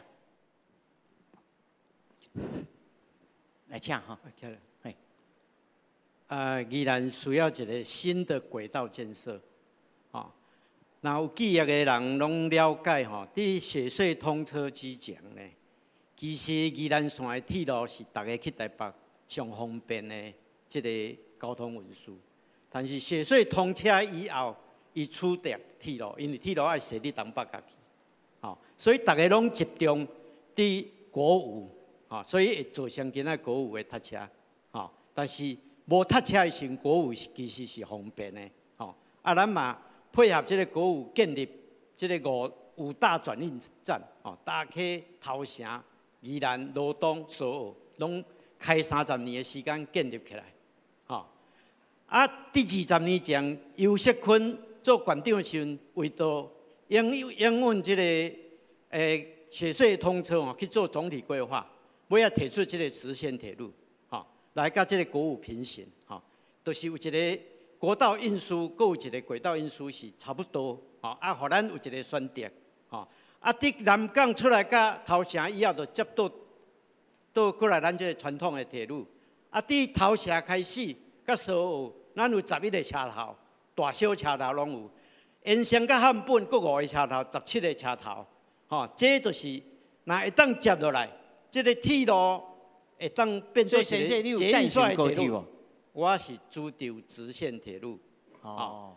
來請哈，嘿，啊，宜蘭需要一個新的軌道建設，吼，若有記憶的人攏了解吼，佇雪隧通車之前呢，其實宜蘭線的鐵路是逐家去台北上方便的這個交通運輸。但是雪隧通車以後，伊取代鐵路，因為鐵路愛踅佇東北角去，吼，所以逐家攏集中佇國五。吼，所以會造成今仔國五的塞車，吼。但是無塞車的時，國五其實是方便的，吼。啊，咱嘛配合這個國五建立這個五五大转运站，吼，大溪、头城、宜兰、罗东、苏澳，拢开30年的时间建立起来，吼。啊，伫20年前，游锡堃做县长的时阵，为著营营运这个雪隧通车吼，去做总体规划，尾仔提出这个直线铁路，吼，来佮这个国五平行，吼，就是有一个国道运输，阁有一个轨道运输是差不多，吼，啊，予咱有一个选择，吼，啊，伫南港出来佮头城以后，就接到倒过来咱这个传统的铁路，啊，伫头城开始佮苏澳，咱有11个车头，大小车头拢有，延伸佮汉本阁五个车头，17个车头，吼，这就是若会当接落来，这个铁路会当变做一个捷运线铁路。我是主张直线铁路，哦，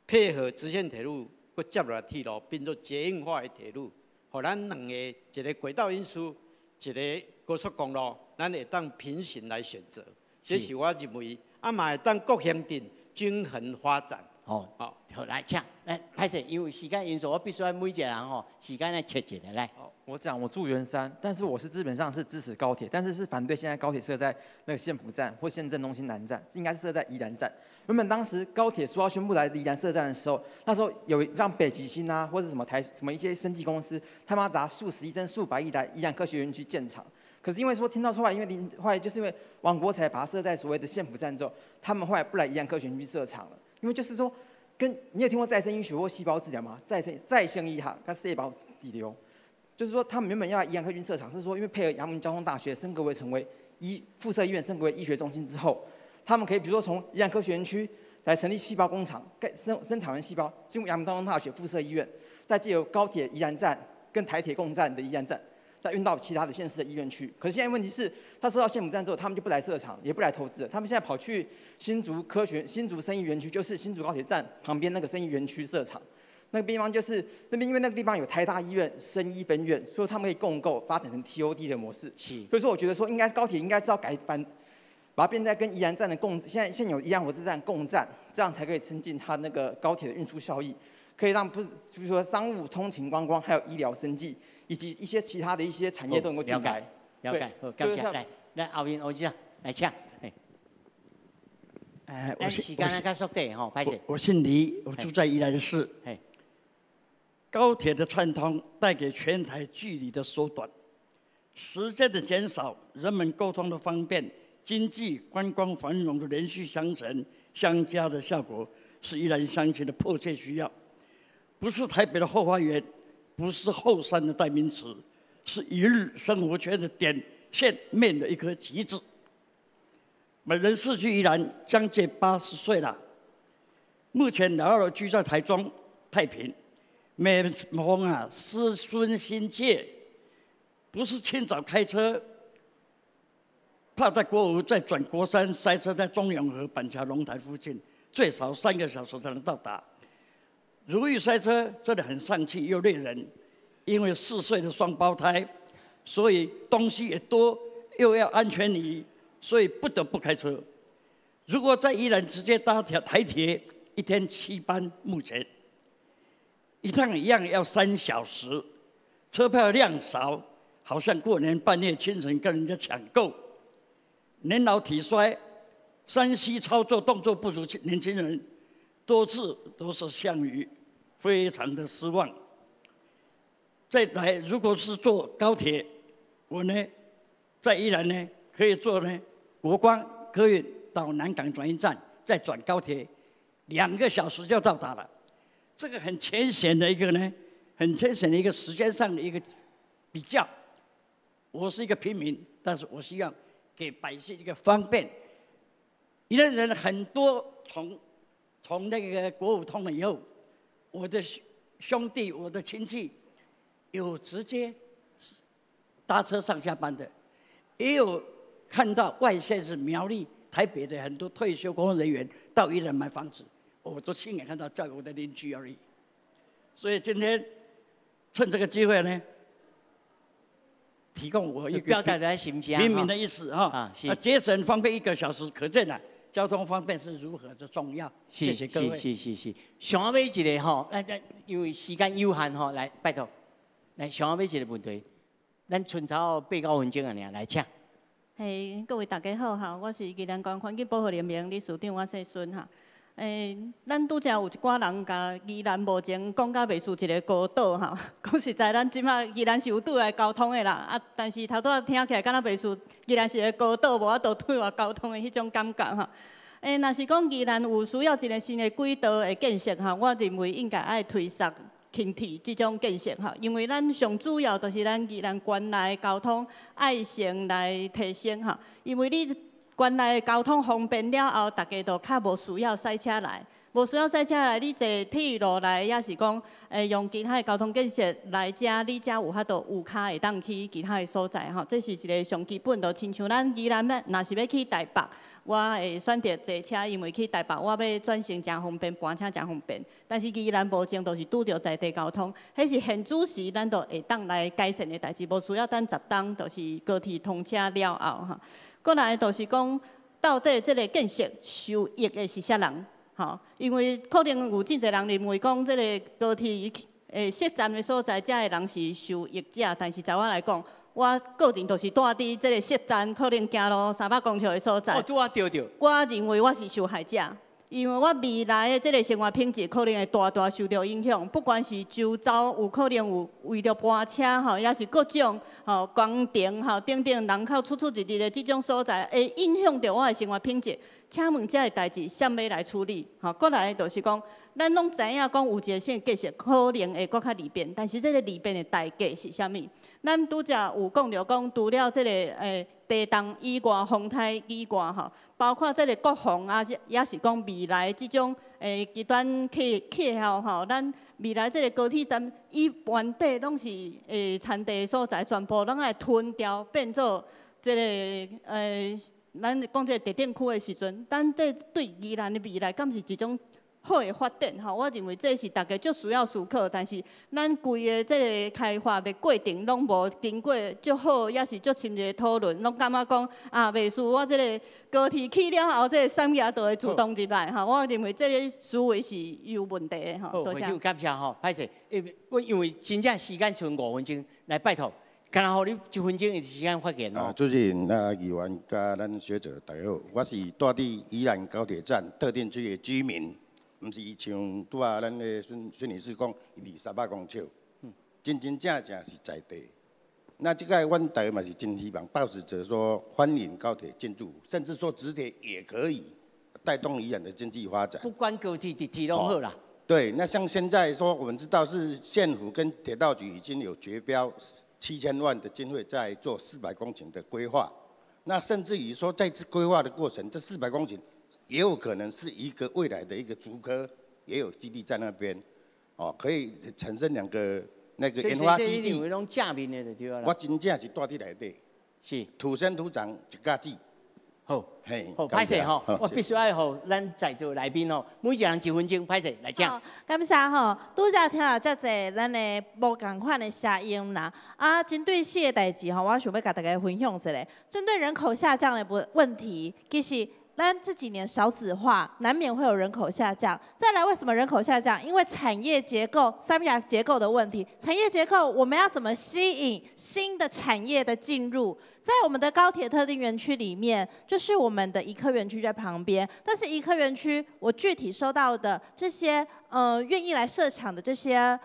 配合直线铁路，阁接落来铁路，变做捷运化的铁路，予咱两个一个轨道运输，一个高速公路，咱会当平行来选择。这是我认为，啊嘛会当各乡镇均衡发展。哦，好，好来，请来，歹势，因为时间因素，我必须爱每一个人吼时间来切一下来。我讲我住员山，但是我是基本上是支持高铁，但是是反对现在高铁设在那个县府站或县政中心南站，应该是设在宜兰站。原本当时高铁说要宣布来宜兰设站的时候，那时候有像北极星啊，或者什么台什么一些生技公司，他们要砸数十亿甚至数百亿来宜兰科学园区建厂。可是因为说听到后来，因为林后来就是因为王国材把它设在所谓的县府站之后，他们后来不来宜兰科学园区设厂了，因为就是说，跟你有听过再生医学或细胞治疗吗？再生医哈，佮细胞治疗。就是说，他们原本要宜兰科学设厂，是说因为配合阳明交通大学升格为成为医附设医院升格为医学中心之后，他们可以比如说从宜兰科学园区来成立细胞工厂，盖生产完细胞进入阳明交通大学附设医院，再借由高铁宜兰站跟台铁共站的宜兰站，再运到其他的县市的医院去。可是现在问题是，他设到县府站之后，他们就不来设厂，也不来投资，他们现在跑去新竹生医园区，就是新竹高铁站旁边那个生医园区设厂。那个地方就是那边，因为那个地方有台大医院、生医分院，所以他们可以共构发展成 TOD 的模式。所以说，我觉得说应该高铁应该是要改反，把它变在跟宜兰站的共，现在现有宜兰火车站共站，这样才可以增进它那个高铁的运输效益，可以让不是就是说商务通勤观光，还有医疗生技以及一些其他的一些产业都能够进来。了解，好，感谢。来，来后面欧姐来请。哎，我时间较缩短吼，歹势。我姓李，我住在宜兰市。高铁的串通带给全台距离的缩短，时间的减少，人们沟通的方便，经济观光繁荣的连续相乘相加的效果，是宜兰乡亲的迫切需要。不是台北的后花园，不是后山的代名词，是一日生活圈的点线面的一颗棋子。本人世居宜兰将近80岁了，目前老二居在台中太平。每逢啊思孙心切，不是清早开车，怕在国五再转国三塞车在中永和板桥龙潭附近，最少3个小时才能到达。如遇塞车，真的很丧气又累人，因为4岁的双胞胎，所以东西也多，又要安全椅，所以不得不开车。如果在宜兰直接搭条台铁，一天7班，目前。一趟一样要3小时，车票量少，好像过年半夜清晨跟人家抢购。年老体衰，3C 操作动作不如年轻人，多次都是项羽，非常的失望。再来，如果是坐高铁，我呢，在宜兰呢，可以坐呢国光客运到南港转运站，再转高铁，2个小时就到达了。这个很浅显的一个呢，很浅显的一个时间上的一个比较。我是一个平民，但是我希望给百姓一个方便。宜兰人很多从那个国五通了以后，我的兄弟、我的亲戚有直接搭车上下班的，也有看到外县市苗栗、台北的很多退休工作人员到宜兰买房子。我都亲眼看到，在我的邻居而已。所以今天趁这个机会呢，提供我一个表达的心声平民的意思哈，啊，节省方便1个小时，可见啊，交交通方便是如何的重要。谢谢各位。是是是，上尾一个吼，咱因为时间有限吼，来拜托，来上尾一个问题，咱賰差八九分钟尔，来请。嘿，各位大家好哈，我是宜兰县环境保护联盟理事长，我姓孙哈。咱拄才有一寡人共宜兰目前讲甲袂输一个孤岛吼。讲实在，咱这马宜兰是有对外交通的啦，啊，但是头拄仔听起来敢若袂输宜兰是个孤岛，无法度对外交通的彼种感觉吼。若是讲宜兰有需要一个新的轨道的建设吼，我认为应该爱推速轻铁这种建设吼，因为咱上主要就是咱宜兰县内交通爱先来提升吼，因为你县内交通方便了后，大家就较无需要驶车来，无需要驶车来，你坐铁路来，抑是讲用其他的交通建设来遮，你才有法度有跤会当去其他的所在吼。这是一个上基本，就亲像咱宜兰欲若是欲去台北，我会选择坐车，因为去台北我欲转乘诚方便，班车诚方便。但是宜兰目前都是拄著在地交通，彼是现主时咱就会当来改善的代志，无需要等10冬，就是高铁通车了后吼。过来就是讲，到底这个建设受益的是啥人？吼，因为可能有真济人认为讲，这个高铁设站的所在，遮的人是受益者。但是在我来讲，我个人就是住伫这个设站，可能行路300公尺的所在。哦，拄仔对著。我认为我是受害者，因为我未来的这个生活品质可能会大大受到影响，不管是周遭有可能有为著班车吼，抑是各种吼工程吼等等人口出出入入的这种所在，会影响著我的生活品质。请问这个代志啥物来处理？吼，过来就是讲，咱拢知影讲有一个新的建设可能会阁较利便，但是这个利便的代价是啥物？咱拄才有讲著讲，除了这个地动以外、风台以外吼，包括这个国防啊，抑是讲未来这种极端气候吼，咱未来这个高铁站伊原底拢是田地所在，全部拢爱吞掉，变做这个咱讲这个特定区的时阵，咱这对宜兰的未来敢是一种好的发展吼？我认为这是大家足需要思考，但是咱规个这个开发的过程拢无经过足好，抑是足深入的讨论，拢感觉讲啊，袂输我这个高铁起了后，这个产业就会自动入来吼。我认为这个思维是有问题的吼。好，会长感谢吼，歹势，因为我因为真正时间賰5分钟，来拜托，敢若予你1分钟的时间发言哦。啊，主持人、啊议员佮咱学者大家好，我是住伫宜兰高铁站特定区的居民，毋是像拄仔咱的孙孙女士讲，伊离300公尺，真真正正是在地。那这个阮大家嘛是真希望，抱持著说欢迎高铁进驻，甚至说直铁也可以带动宜兰的经济发展。不管高铁、直铁拢好啦。对，那像现在说，我们知道是县府跟铁道局已经有决标7000万的经费在做400公顷的规划，那甚至于说在这规划的过程，这四百公顷也有可能是一个未来的一个竹科，也有基地在那边，哦，可以产生两个那个研发基地。认为拢正面的就对啦。我真正是住伫内底，土生土长一家子。好，嘿，好，歹势吼，我必须爱予咱在座来宾吼，每一人1分钟，歹势来讲。感谢吼，拄才听了遮济咱的无仝款的声音啦。啊，针对四个代志吼，我想欲共大家分享一下。针对人口下降的不问题，其实咱这几年少子化，难免会有人口下降。再来，为什么人口下降？因为产业结构、三亚结构的问题。产业结构，我们要怎么吸引新的产业的进入？在我们的高铁特定园区里面，就是我们的宜科园区在旁边。但是宜科园区，我具体收到的这些愿意来设厂的这些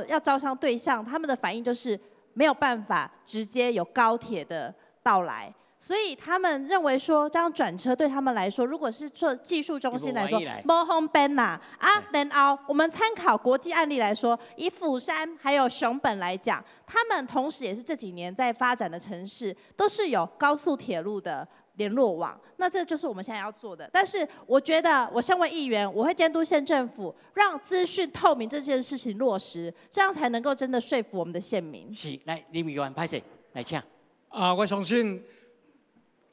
要招商对象，他们的反应就是没有办法直接有高铁的到来。所以他们认为说，这样转车对他们来说，如果是做技术中心来说，无方便呐啊。然后我们参考国际案例来说，以釜山还有熊本来讲，他们同时也是这几年在发展的城市，都是有高速铁路的联络网。那这就是我们现在要做的。但是我觉得，我身为议员，我会监督县政府，让资讯透明这件事情落实，这样才能够真的说服我们的县民。是，来林委员，歹势，来请。啊，我相信，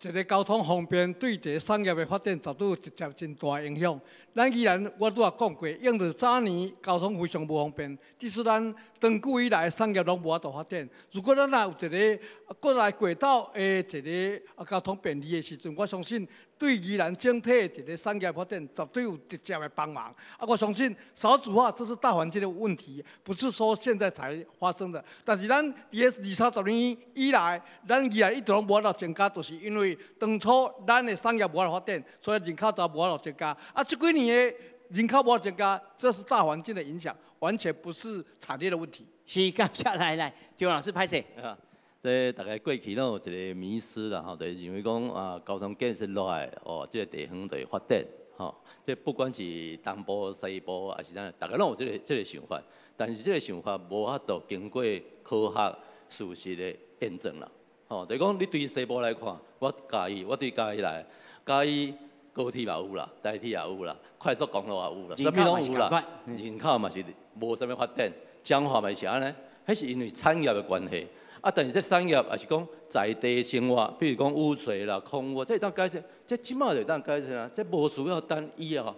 一个交通方便对这个产业的发展绝对有直接真大影响。咱宜兰我拄仔讲过，因为早年交通非常无方便，致使咱长久以来产业拢无法度发展。如果咱若有一个阁来轨道的一个交通便利的时阵，我相信对宜兰整体的一个产业发展绝对有直接的帮忙。啊，我相信少子化这是大环境的问题，不是说现在才发生的。但是咱伫咧二三十年以来，咱宜兰一直拢无法度增加，就是因为当初咱的产业无法度发展，所以人口就无法度增加。啊，这几年的人口无法度增加，这是大环境的影响，完全不是产业的问题。是，感谢来来，张老师歹势。这大家过去拢有一个迷思啦，吼，就是认为讲啊，交通建设落来，哦，这个地方就会发展，吼，这不管是东部、西部，还是啥，大家拢有这个想法，但是这个想法无法度经过科学事实的验证啦，吼，就是讲你对西部来看，我嘉义，我对嘉义来，嘉义高铁嘛有啦，台铁也有啦，快速公路也有啦，啥物拢有啦，人口嘛是无啥物发展，彰化嘛是按呢，彼是因为产业的关系。啊，但是这产业也是讲在地生活，比如讲污水啦、空污，这会当改善，这这马就会当改善啊，这无需要等以后。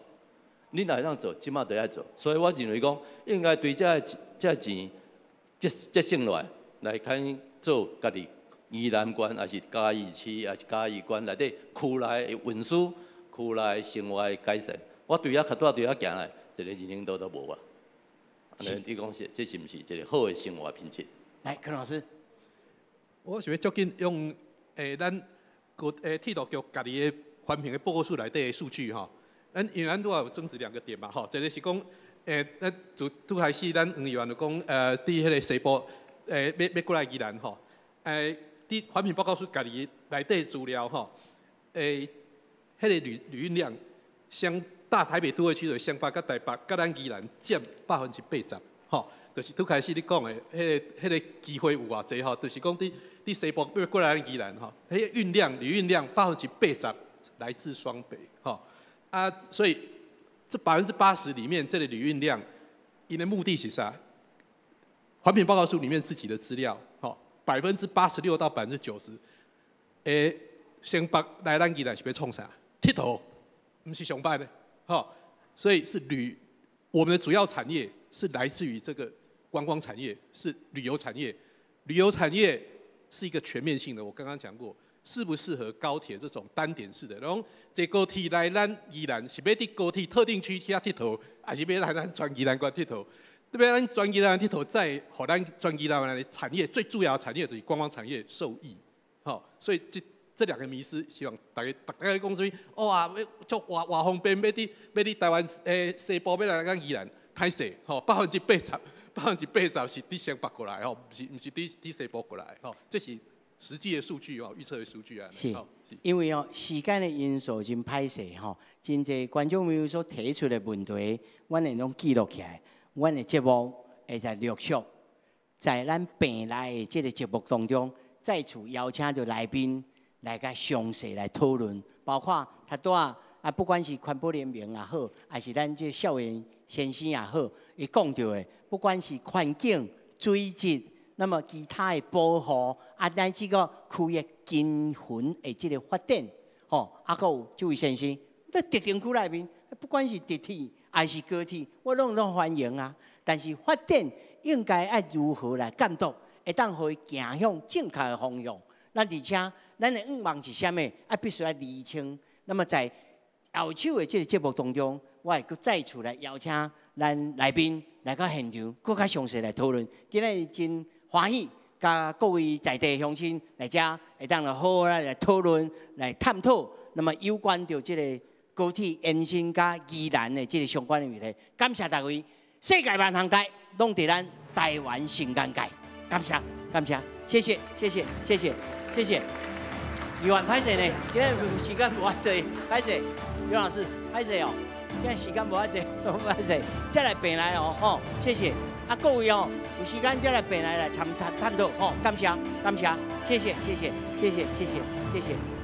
你若会当做，这马就爱做。所以我认为讲，应该对这钱节节省落来，来开做家己宜兰县，还是嘉义市，还是嘉义县内底区内的运输、区内生活的改善。我对遐较住对遐行来，一个人行道都无啊。你讲是，这是毋是一个好的生活品质？来，柯老师。我想欲足紧用咱高铁路局家己的环评的报告书内底的数据吼，咱因为咱拄仔有争执两个点嘛吼，一个是讲咱自拄开始咱黄议员就讲伫彼个西部欲过来宜兰吼，伫环评报告书家己内底资料吼，彼个旅运量，双大台北都会区的双北佮台北佮咱宜兰占80%吼。就是拄开始你讲的，彼个机会有偌济吼？就是讲伫西部欲过来咱宜兰吼，彼个运量旅运量80%来自双北吼啊，所以这80%里面这个旅运量，𪜶的目的是啥？环评报告书里面自己的资料吼，86%到90%，双北来咱宜兰是欲创啥？𨑨迌，毋是上班的吼，所以是旅，我们的主要产业是来自于这个。观光产业是旅游产业，旅游产业是一个全面性的。我刚刚讲过，适不适合高铁这种单点式的？然后坐高铁来咱宜兰，是欲伫高铁特定区遐𨑨迌，还是欲来咱全宜兰县𨑨迌？欲咱全宜兰佚佗，再予咱全宜兰的产业最主要的产业就是观光产业受益。好，所以这两个迷思，希望大家讲啥物？哇，欲足偌偌方便，欲伫台湾西部欲来咱宜兰，歹势吼，80%。80%是伫双北过来吼，毋是伫西部过来吼，这是实际的数据哦，预测的数据啊。是，因为哦，时间的因素真歹势吼，真济观众朋友所提出的问题，阮会拢记录起来，阮的节目会在陆续在咱病内的这个节目当中，再次邀请著来宾来共详细来讨论，包括他拄仔啊，不管是环保联盟也好，还是咱这校园先生也好，伊讲著的，不管是环境、水质，那么其他的保护，啊，乃至个区域均衡的这个发展，吼，啊，阁有这位先生，在特定区内面，不管是直铁还是高铁，我拢欢迎啊。但是发展应该爱如何来监督，会当予伊行向正确的方向。咱而且，咱的愿望是啥物？啊，必须爱厘清。那么在后手的这个节目当中，我会阁再次来邀请咱来宾来到现场，阁较详细来讨论。今日真欢喜，佮各位在地乡亲来遮，会当来好好来讨论、来探讨。那么有关著这个高铁延伸佮宜兰的这个相关的问题，感谢各位。世界万项代，拢伫咱台湾新眼界。感谢，感谢，谢谢，谢谢，谢谢，谢谢。议员歹势呢，今日时间无遐济，歹势。刘老师，歹势哦，今日时间无遐济，歹势，再来病来哦，吼，谢谢。啊，各位哦，有时间再来病来来参探探讨，吼，感谢，感谢，谢谢，谢谢，谢谢，谢谢，谢谢。